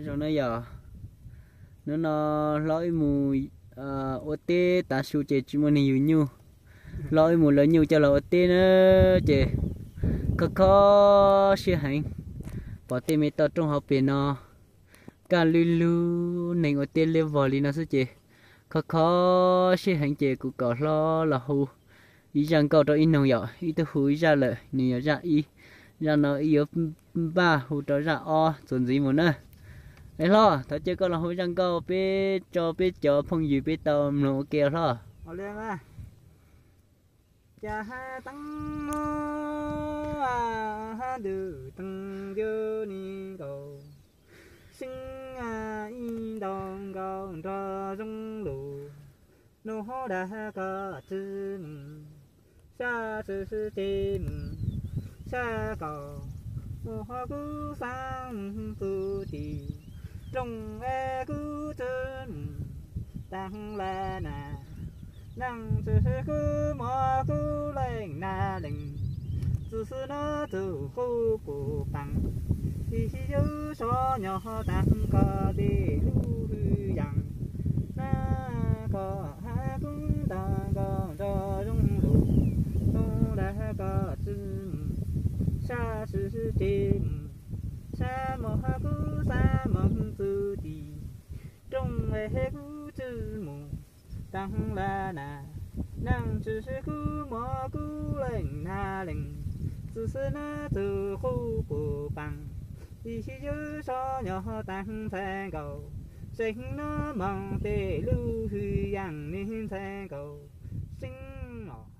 Zoo na yom, hnub no hlob wb mus ua teb tav su ces tsis muaj neeg yug nyuj. Hlob wb mus lawv nyuj coj los ua teb na, ces kho kho siab heev. Pom tej me toj roob hauv pes no kaj lub lub, neeg ua teb liab vog li no xwb ces kho kho siab heev ces kuv kom hlob los hu ib zaj nkauj rau ib noog yom. Wb twb hu ib zaj lawm, nws yog zaj ib, zaj no wb yuav npaj hu rau zaj ob txuas ntxiv mus na. Es hlob, thov caw koj los hu zaj nkauj peb tso peb cov phooj ywg peb tau mloog ua ke hlob. Cas hab teeb hab ntws teeb ntiab ni nkaus, seeb ib ntaus nkaus nrog zoo lus, nug hab dag koj tsi mus, sab tsi tsi mus, sab koj mus hab kub xaab mus txug tim rooj es kub tsi mus taag lawm na. Neej tsi kub mov kub leej na leej, txi xwb nab txug qub puv paag, ib yug sov nyog taag koj tej lub hwj yaam na. Koj hab kub ntaus nkaus nrog zoo lus, nug dag koj tsi mus, sab tsi tsi mus, sab mog hab kub xaab moog txug tim rooj es kub tsi mus taag lawm na. Neej tsi kub mov kub leej na leej, txi xwb nab txug qub puv paag, ib yug sov nyog taag ntxhais nkaus, seeb nab moog tej lub hwj yaam nwg ntxhais nkaus, seeb os.